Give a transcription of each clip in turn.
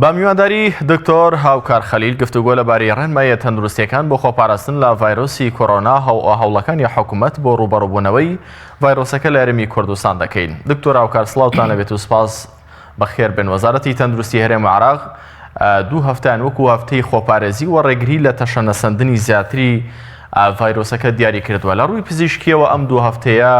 بە میوانداری دکتۆر هاوکار خەلیل گفتوگۆ لەبارەی ڕێنماییە تەندروستیەکان بۆ خۆپاراستن لە ڤایرۆسی کۆرۆنا هەوڵەکانی حکومەت بۆ ڕووبەڕووبوونەوەی ڤایرۆسەکە لە هەرێمی کوردستان دەکەین. دکتۆر هاوکار سڵاوتان لەبێت و سپاس بەخێر بن. وەزارەتی تەندروستی هەرێم و عێراق دوو هەفتەیان وەکو هەفتەی خۆپارێزی و ڕێگری لە تەشەنەسەندنی زیاتری ڤایرۆسەکە دیاری کردووە. لە ڕووی پزیشکیەوە ئەم دوو هەفتەیە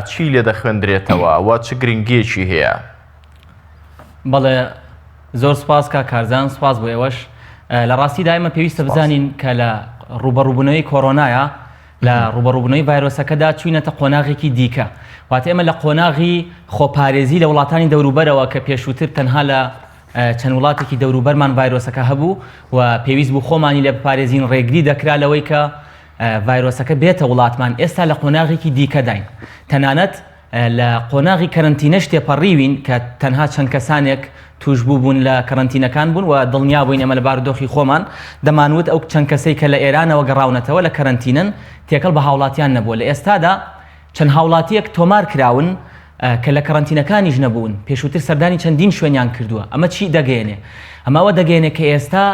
چی لێ دەخوێندرێتەوە و چ گرنگیەکی هەیە؟ بەڵێ زۆر سپاس کاک کارزان سپاس بۆ ئێوەش لە ڕاستیدا ئێمە پێویستە بزانین کە لە ڕوبەڕوبوونەوەی کۆرۆنایە لە ڕوبەڕوبوونەوەی ڤایرۆسەکەدا چوینەتە قۆناغێکی دیکە واتە ئێمە لە قۆناغی خۆپارێزی لە وڵاتانی دەوروبەرەوە کە پێشووتر تەنها لە چەند وڵاتێکی دەوروبەرمان ڤایرۆسەکە هەبوو و پێویست بوو خۆمانی لێ بپارێزین ڕێگری دەکرا لەوەی کە ڤایرۆسەکە بێتە وڵاتمان ئێستا لە قۆناغێکی دیکەداین تەنانەت لە قۆناغی کەرەنتینەش تێپەڕیوین کە تەنها چەند کەسانێک تووشبوو بوون لە کەرەنتینەکان بوون و دڵنیا بووین ئێمە لە بارودۆخی خۆمان دەمانوت ئەو چەند کەسەی کە لە ئێرانەوە گەڕاونەتەوە لە کەرەنتینەن تێکەڵ بە هاوڵاتیان نەبووە لە ئێستادا چەند هاوڵاتیەک تۆمار کراون کە لە کەرەنتینەکانیش نەبوون پێشووتر سەردانی چەندین شوێنیان کردووە ئەمە چی دەگەیەنێ ئەمە ئەوە دەگەیەنێ کە ئێستا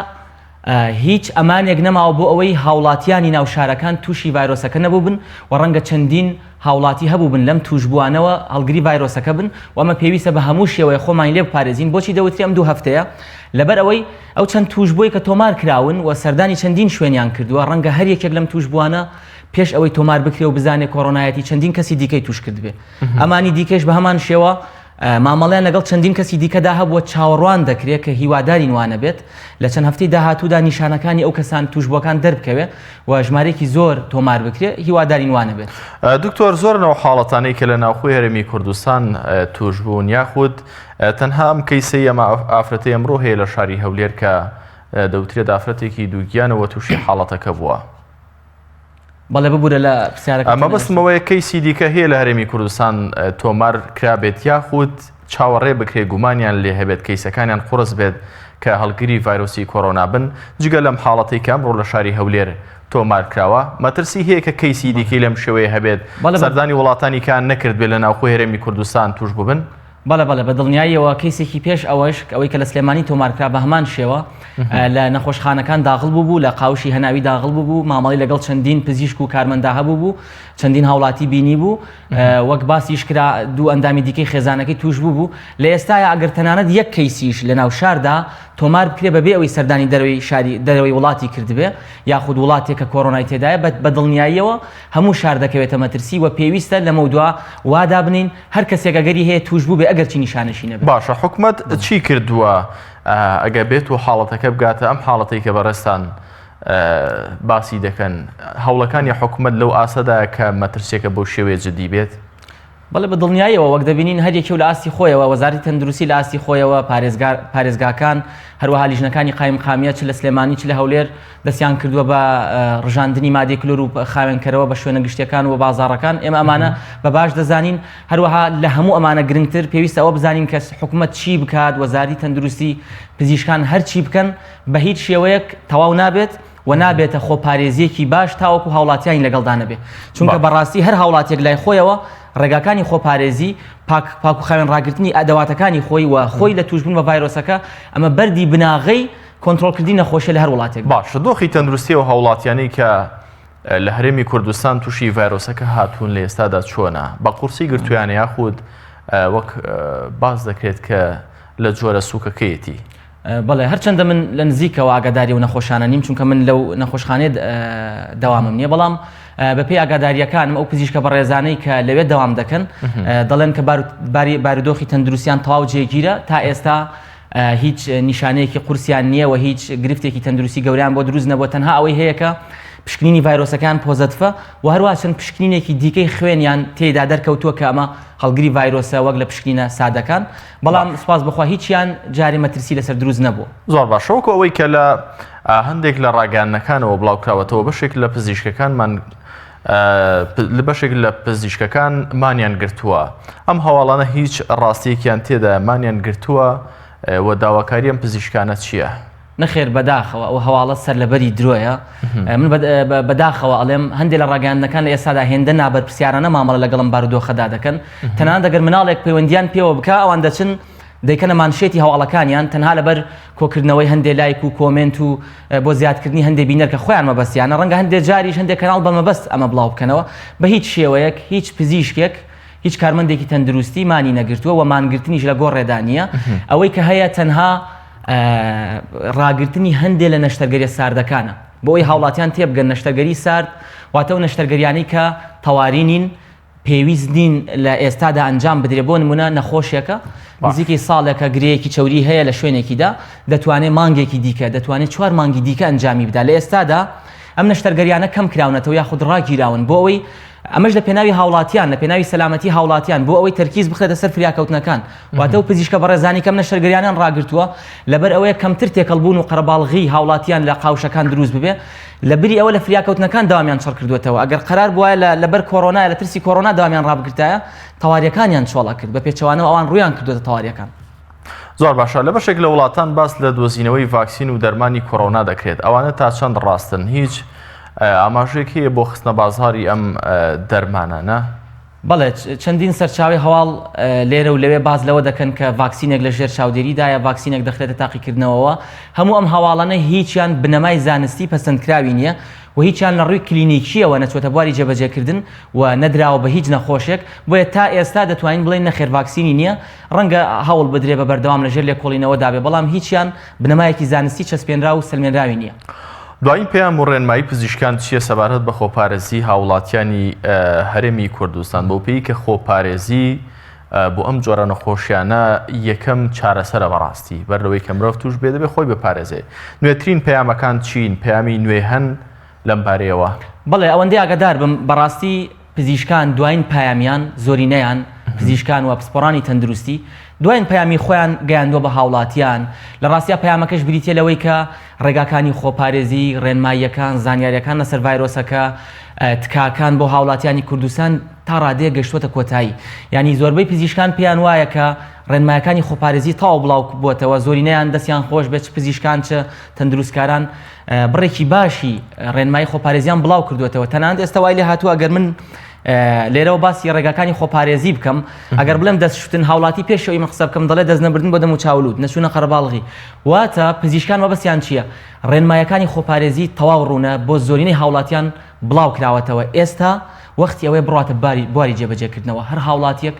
هیچ ئەمانێک نەماوە بۆ ئەوەی هاوڵاتیانی ناو شارەکان تووشی ڤایرۆسەکە نەبووبن و ڕەنگە چەندین هاوڵاتی هەبووبن لەم تووشبووانەوە هەڵگری ڤایرۆسەکە بن و ئەمە پێویستە بە هەموو شێوەیە خۆمانی لێ بپارێزین بۆچی دەوترێ ئەم دوو هەفتەیە لەبەر ئەوەی ئەو چەند تووشبووی کە تۆمار کراون و سەردانی چەندین شوێنیان کردووە ڕەنگە هەر یەکێک لەم تووشبووانە پێش ئەوەی تۆمار بکرێ و بزانێ کۆرۆنایەتی چەندین کەسی دیکەی تووش کردبێ ئەمانی دیکەش بە هەمان شێوە مامەڵەیان لەگەڵ چەندین کەسی دیکەدا هەبووە، چاوەڕوان دەکرێت کە هیوادارین وانەبێت لە چەند هەفتەی داهاتوودا نیشانەکانی ئەو کەسان تووشبووەکان دەربکەوێت و ژمارەیەکی زۆر تۆمار بکرێت، هیوادارین وانەبێت. دکتۆر زۆرن ئەو حاڵەتانەی کە لە ناوخۆی هەرێمی کوردستان تووشبوون یاخود تەنها ئەم کەیسەی ئەمە ئافرەتەی ئەمڕۆ هەیە لە شاری هەولێر کە دەوترێت ئافرەتێکی دووگیانە و تووشی حاڵەتەکە بووە. بەڵێ ببورە لە پرسیارەکە مەبەستم ئەوەیە کەیسی دیکە هەیە لە هەرێمی کوردستان تۆمار کرابێت یاخود چاوەڕێ بکرێت گومانیان لێ هەبێت کەیسەکانیان قوڕس بێت کە هەڵگری ڤایرۆسی کۆرۆنا بن جگە لەم حاڵەتەی کە ئەمڕۆ لە شاری هەولێر تۆمار کراوە مەترسی هەیە کە کەیسی دیکەی لەم شێوەیە هەبێت سەردانی وڵاتانی کە نەکرد بێت لە ناوخۆی هەرێمی کوردستان توش ببن؟ بەڵێ بەڵێ بە دڵنیاییەوە کەیسێکی پێش ئەوەش ئەوەی کە لە سلێمانی تۆمارکرا بە هەمان شێوە لە نەخۆشخانەکان داغڵ بوو بوو لە قاوشی هەناوی داغڵ بوو بوو مامەڵی لەگەڵ چەندین پزیشک و کارمەندا هەبوو بوو چەندین هاوڵاتی بینی بوو وەک باسیش کرا دوو ئەندامی دیکەی خێزانەکەی توش بوو بوو لە ئێستایا ئەگەر تەنانەت یەک کەیسیش لە ناو شاردا تۆمار بکرێ بەبێ ئەوەی سەردانی دەرەوەی شاری دەرەوەی وڵاتی کردبێ یاخود وڵاتێک کە کۆرۆنای تێدایە بە دڵنیاییەوە هەموو شار دەکەوێتە مەترسی و پێویستە لەمەودوا وا دابنین هەر کەسێک ئەگەری هەیە تووشبوو بێ ئەگەرچی نیشانەشی نەبێت. باشە حکومەت چی کردووە ئەگەر بێت و حاڵەتەکە بگاتە ئەم حاڵەتەی کە بەڕێزتان باسی دەکەن هەوڵەکانی حکومەت لەو ئاستەدایە کە مەترسیەکە بەو شێوەیە جدی بێت؟ بەڵێ بە دڵنیاییەوە وەک دەبینین هەر یەکێ و لە ئاستی خۆیەوە وەزارەتی تەندروستی لە ئاستی خۆیەوە پارێزگار پارێزگاکان هەروەها لیژنەکانی قایمقامیە چ لە سلێمانی چ لە هەولێر دەستیان کردووە بە ڕژاندنی مادەی کلۆر و خاوێنکەرەوە بە شوێنە گشتیەکان و بازاڕەکان ئێمە ئەمانە بە باش دەزانین هەروەها لە هەموو ئەمانە گرنگتر پێویستە ئەوە بزانین کە حکومەت چی بکات وەزارەتی تەندروستی پزیشکان هەرچی بکەن بە هیچ شێوەیەک تەواو نابێت و نابێتە خۆپارێزیەکی باش تاوەکو هاوڵاتیانی لەگەڵدا نەبێت چونکە بەڕاستی هەر هاوڵاتیەک لای خۆیەوە ڕێگاکانی خۆپارێزی پاک پاک و خاوێن ڕاگرتنی ئەدەواتەکانی خۆی و خۆی لە توشبوون بە ڤایرۆسەکە ئەمە بەردی بناغەی کۆنترۆڵکردنی نەخۆشیە لە هەر وڵاتێکدا. باشە دۆخی تەندروستی ئەو هاوڵاتیانەی کە لە هەرێمی کوردستان تووشی ڤایرۆسەکە هاتوون لە ئێستادا چۆنە؟ بە قورسی گرتویانە یاخود وەک باس دەکرێت کە لە جۆرە سووکەکەیەتی؟ بەڵێ هەرچەندە من لە نزیکەوە ئاگاداری ئەو نەخۆشانە نیم چونکە من لەو نەخۆشخانەیە دەوامم نییە بەڵام بەپێی ئاگاداریەکانم ئەو پزیشکە بەڕێزانەی کە لەوێ دەوام دەکەن دەڵێن کە بارودۆخی تەندروستیان تەواو جێگیرە تا ئێستا هیچ نیشانەیەکی قورسیان نییە و هیچ گرفتێکی تەندروستی گەوریان بۆ دروست نەبووە تەنها ئەوەی هەیە کە پشکنینی ڤایرۆسەکان پۆزەتفە و هەروە چەند پشکنینێکی دیکەی خوێنیان تێدا دەرکەوتووە کە ئەمە هەڵگری ڤایرۆسە وەک لە پشکنینە سادەکان بەڵام سوپاس بەخوا هیچیان جارێ مەترسی لەسەر دروست نەبووە. زۆر باشە وەکو ئەوەی کە لە هەندێک لە ڕاگەیاندنەکانەوە بڵاوکراوەتەوە بەشێک لە پزیشکەکانمان لە بەشێک لە پزیشکەکان مانیان گرتووە ئەم هەواڵانە هیچ ڕاستیەکیان تێدا مانیان گرتووە و داواکاری ئەم پزیشکانە چییە؟ نەخێر بەداخەوە ئەو هەواڵە سەرلەبەری درۆیە من بەداخەوە ئەڵێم هەندێک لە ڕاگەیاندنەکان لە ئێستادا هێندە نابەرپرسیارانە مامەڵە لەگەڵم بارودۆخەدا دەکەن تەنانەت ئەگەر مناڵێک پەیوەندیان پێوە بکە ئەوان دەچن دەیکەنە مانشێتی هەواڵەکانیان تەنها لەبەر کۆکردنەوەی هەندێ لایک و comment و بۆ زیادکردنی هەندێ بینەر کە خۆیان مەبەستیانە، ڕەنگە هەندێ جاریش هەندێ کەناڵ بە مەبەست ئەمە بڵاو بکەنەوە، بە هیچ شێوەیەک هیچ پزیشکێک هیچ کارمەندێکی تەندروستی مانی نەگرتووە و مانگرتنیش لە گۆڕێدا نییە، ئەوەی کە هەیە تەنها ڕاگرتنی هەندێ لە نەشتەرگەریە ساردەکانە بۆ ئەوەی هاوڵاتیان تێبگەن نەشتەرگەری سارد واتە ئەو نەشتەرگەریانەی کە تەواری نین پێویست نین لە ئێستادا ئەنجام بدرێت، بۆ نمونە نەخۆشێکە نزیکەی ساڵێکە گرێیەکی چەوری هەیە لە شوێنێکیدا دەتوانێت مانگێکی دیکە دەتوانێت چوار مانگی دیکە ئەنجامی بدا لە ئێستادا ئەم نەشتەرگەریانە کەم کراونەتەوە یاخود ڕاگیراون بۆ ئەوەی ئەمەش لە پێناوی هاوڵاتیان لە پێناوی سەلامەتی هاوڵاتیان بۆ ئەوەی تەرکیز بخرێتە سەر فریاکەوتنەکان واتە و پزیشکە بەڕێزانی کەم نەشتەرگەریانیان ڕاگرتووە لەبەر ئەوەیە کەمتر تێکەڵبوون و قەرەباڵغی هاوڵاتیان لە قاوشەکان دروست ببێ لە بری ئەوە لە فریاکەوتنەکان دەوامیان چڕ کردووەتەوە، ئەگەر قەرار بوایە لە لەبەر کۆرۆنا لە ترسی کۆرۆنا دەوامیان ڕابگرتایە تەواریەکانیان چۆڵ ئەکرد، بە پێچەوانەوە ئەوان ڕوویان کردووەتە تەواریەکان. زۆر باشە لە بەشێک لە وڵاتان باس لە دۆزینەوەی ڤاکسین و دەرمانی کۆرۆنا دەکرێت ئەوانە تا چەند ڕاستن هیچ ئاماژەیەک هەیە بۆ خستنە بازاری ئەم دەرمانانە؟ بەڵێ، چەندین سەرچاوەی هەواڵ لێرە و لەوێ باس لەوە دەکەن کە ڤاکسینێک لە ژێر چاودێریدایە، ڤاکسینێک دەخرێتە تاقیکردنەوەوە. هەموو ئەم هەواڵانە هیچیان بنەمای زانستی پەسەندکراوی نییە و هیچیان لە ڕووی کلینیکییەوە نەچووەتە بواری جێبەجێکردن و نەدراوە بە هیچ نەخۆشێک، بۆیە تا ئێستا دەتوانین بڵێین نەخێر ڤاکسینی نییە، ڕەنگە هەوڵ بدرێ بە بەردەوام لە ژێر لێکۆڵینەوەدا بێ، بەڵام هیچیان بنەمایەکی زانستی چەسپێنراو و سەلمێنراوی نییە. دوایین پەیام و ڕێنمایی پزیشکان چییە سەبارەت بە خۆپارێزی هاوڵاتیانی هەرێمی کوردستان بەوپێی کە خۆپارێزی بۆ ئەم جۆرە نەخۆشیانە یەکەم چارەسەرە بەڕاستی بەر لەوەی کە مرۆڤ توش بێ دەبێ خۆی بپارێزێ نوێترین پەیامەکان چین پەیامی نوێ هەن لەم بارەیەوە؟ بەڵێ ئەوەندەی ئاگادار بم بەڕاستی پزیشکان دواین پایامیان زۆرینەیان پزیشکان و پسپۆڕانی تەندروستی دواین پەیامی خۆیان گەیاندووە بە هاوڵاتیان لە ڕاستیا پەیامەکەش بریتیە لەوەی کە ڕێگاکانی خۆپارێزی ڕێنماییەکان زانیاریەکان لەسەر ڤایرۆسەکە تکاکان بۆ هاوڵاتیانی کوردستان تا ڕادەیەک گەشتووەتە کۆتایی یانی زۆربەی پزیشکان پێیان وایە کە ڕێنمایەکانی خۆپارێزی تەواو بڵاو بووەتەوە زۆرینەیان دەستیان خۆش بێت چ پزیشکان چ تەندروستکاران بڕێکی باشی ڕێنمایی خۆپارێزیان بڵاو کردوێتەوە تەنانەت ئێستا وای لێ هاتووە ئەگەر من لێرەوە باسی ڕێگاکانی خۆپارێزی بکەم ئەگەر بڵێم دەست شتن هاوڵاتی پێشەوەی من قسە بکەم دەڵێ دەست نەبردن بۆ دەم و چاولوت نەچوونە قەرەباڵغی واتە پزیشکان مەبەستیان چییە ڕێنمایەکانی خۆپارێزی تەواو ڕوونە بۆ زۆرینەی هاوڵاتیان بڵاو کراوەتەوە ئێستا وەختی ئەوەیە بڕاتە باری بواری جێبەجێکردنەوە هەر هاوڵاتیەک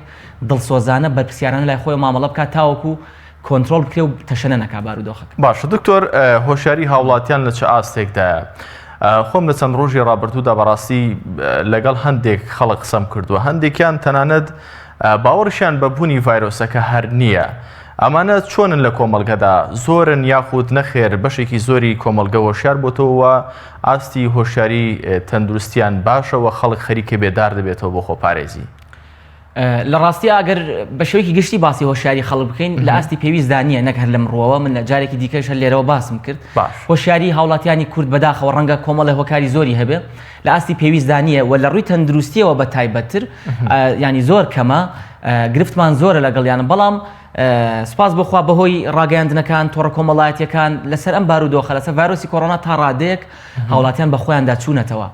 دڵسۆزانە بەرپرسیارانە لای خۆی مامەڵە بکات تاوەکو کۆنترۆڵ بکرێ و تەشەنە نەکا بارودۆخەکە. باشە دکتۆر هۆشیاری هاوڵاتیان لە چ ئاستێکدایە؟ خۆم لە چەند ڕۆژی ڕابردوودا بەڕاستی لەگەڵ هەندێک خەڵک قسەم کردووە هەندێکیان تەنانەت باوەڕیشیان بە بوونی ڤایرۆسەکە هەر نییە. ئەمانە چۆنن لە کۆمەڵگەدا زۆرن یاخود نەخێر بەشێکی زۆری کۆمەڵگە هۆشیار بۆتەوە ئاستی هۆشیاری تەندروستیان باشەوە خەڵک خەریکە بێدار دەبێتەوە بۆ خۆپارێزی. لە ڕاستیا ئەگەر بە شێوەیەکی گشتی باسی هۆشیاری خەڵک بکەین لە ئاستی پێویستدا نییە نەک هەر لەم ڕووەوە من لە جارێکی دیکەش هەر لێرەوە باسم کرد هۆشیاری هاوڵاتیانی کورد بەداخەوە ڕەنگە کۆمەڵی هۆکاری زۆری هەبێ لە ئاستی پێویستدا نییە و لە ڕووی تەندروستیەوە بە تایبەتتر ینی زۆر کەمە گرفتمان زۆرە لەگەڵیان بەڵام سپاس بۆخوا بەهۆی ڕاگەیاندنەکان تۆڕە کۆمەڵایەتیەکان لەسەر ئەم بارودۆخە لەسەر ڤایرۆسی کۆرۆنا تا ڕادەیەک هاوڵاتیان بە خۆیاندا چوونەتەوە.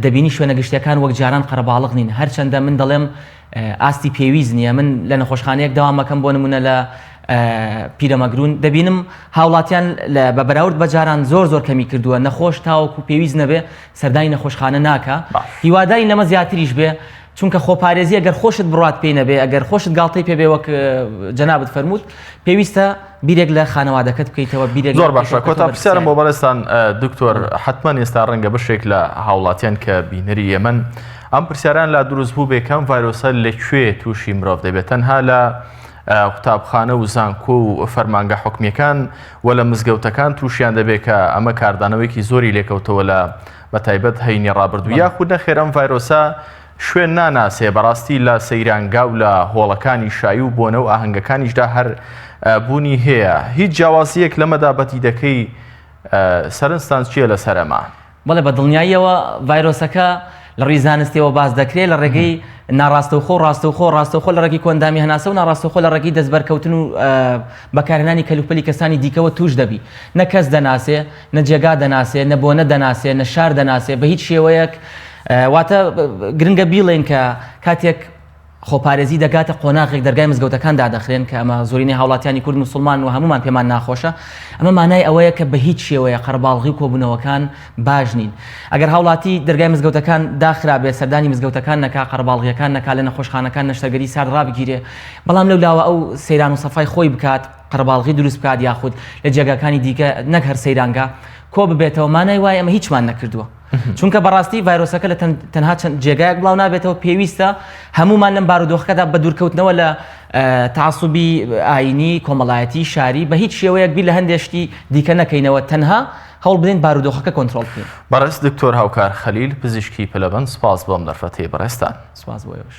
دەبینی شوێنە گشتیەکان وەک جاران قەرەباڵغ نین هەرچەندە من دەڵێم ئاستی پێویست نییە من لە نەخۆشخانەیەک داوامەکەم بۆ نمونە لە پیرەمەگرون دەبینم هاوڵاتیان بە بەراورد بە جاران زۆر زۆر کەمی کردووە نەخۆش تاوەکو پێویست نەبێ سەردانی نەخۆشخانە ناکە هیواداری لەمە زیاتریش بێ چونکە خۆپارێزی ئەگەر خۆشت بڕات پێی نەبێ ئەگەر خۆشت گاڵتەی پێ بێ وەک جەنابت فەرمووت پێویستە بیرێک لە خانەوادەکەت بکەیتەوە بیرێک زۆر باشە کۆتا پرسیارم بۆ بەڕێزتان دکتۆر حتمما ئێستا ڕەنگە بەشێک لە هاوڵاتیان کە بینەری ئێمەن ئەم پرسیاران لا دروست بوو بێ کەم ڤایرۆسە لە کوێ تووشی مرۆڤ دەبێت تەنها لە قوتابخانە و زانکۆ و فەرمانگە حکومیەکان و لە مزگەوتەکان تووشیان دەبێت کە ئەمە کاردانەوەیکی زۆری لێکەوتەوە لە بە تایبەت هەینی ڕابردوو یاخود نەخێر ئەم ڤایرۆسە شوێن ناناسێ بەڕاستی لە سەیرانگا و لە هۆڵەکانی شایی و بۆنە و ئاهەنگەکانیشدا هەر بوونی هەیە هیچ جیاوازییەک لەمەدا بەدی دەکەی سەرنجتان چییە لەسەر ئەمە؟ بەڵێ بە دڵنیاییەوە ڤایرۆسەکە لە ڕووی زانستیەوە باس دەکرێت لە ڕێگەی ناڕاستەوخۆ ڕاستەوخۆ ڕاستەوخۆ لە ڕێگەی کۆئەندامی هەناسە و ناڕاستەوخۆ لە ڕێگەی دەستبەرکەوتن و بەکارهێنانی کەلوپەلی کەسانی دیکەوە تووش دەبی نە کەس دەناسێ نە جێگا دەناسێ نە بۆنە دەناسێ نە شار دەناسێ بە هیچ شێوەیەک واتە گرنگە بیڵێین کە کاتێک. خۆپارێزی دەگاتە قۆناغێک دەرگای مزگەوتەکان دادەخرێن کە ئەمە زۆرینەی هاوڵاتیانی کورد موسڵمان و هەمومان پێمان ناخۆشە ئەمە مانای ئەوەیە کە بە هیچ شێوەیە قەرەباڵغی و کۆبوونەوەکان باش نین ئەگەر هاوڵاتی دەرگای مزگەوتەکان داخرابێت سەردانی مزگەوتەکان نەکا قەرەباڵغیەکان نەکا لە نەخۆشخانەکان نەشتەرگەری سارد ڕابگیرێ بەڵام لەو لاوە ئەو سەیران و سەفای خۆی بکات قەرەباڵغی دروست بکات یاخود لە جێگاکانی دیکە نەک هەر سەیرانگا کۆ ببێتەوە مانای وایە ئەمە هیچمان نەکردووە چونکە بەڕاستی ڤایرۆسەکە لە تەنها چەند جێگایەک بڵاو نابێتەوە پێویستە هەمومان لەم بارودۆخەکەدا بە دوورکەوتنەوە لە تاسوبی ئاینی کۆمەڵایەتی شاری بە هیچ شێوەیەک بیر لە هەندێک شتی دیکە نەکەینەوە تەنها هەوڵ بدەین بارودۆخەکە کۆنترۆڵ بکەین. بەڕێز دکتۆر هاوکار خەلیل پزیشکی پلەبەند سوپاس بۆ ئەم دەرفەتەی بەڕێزتان. سوپاس بۆ ئێوەش.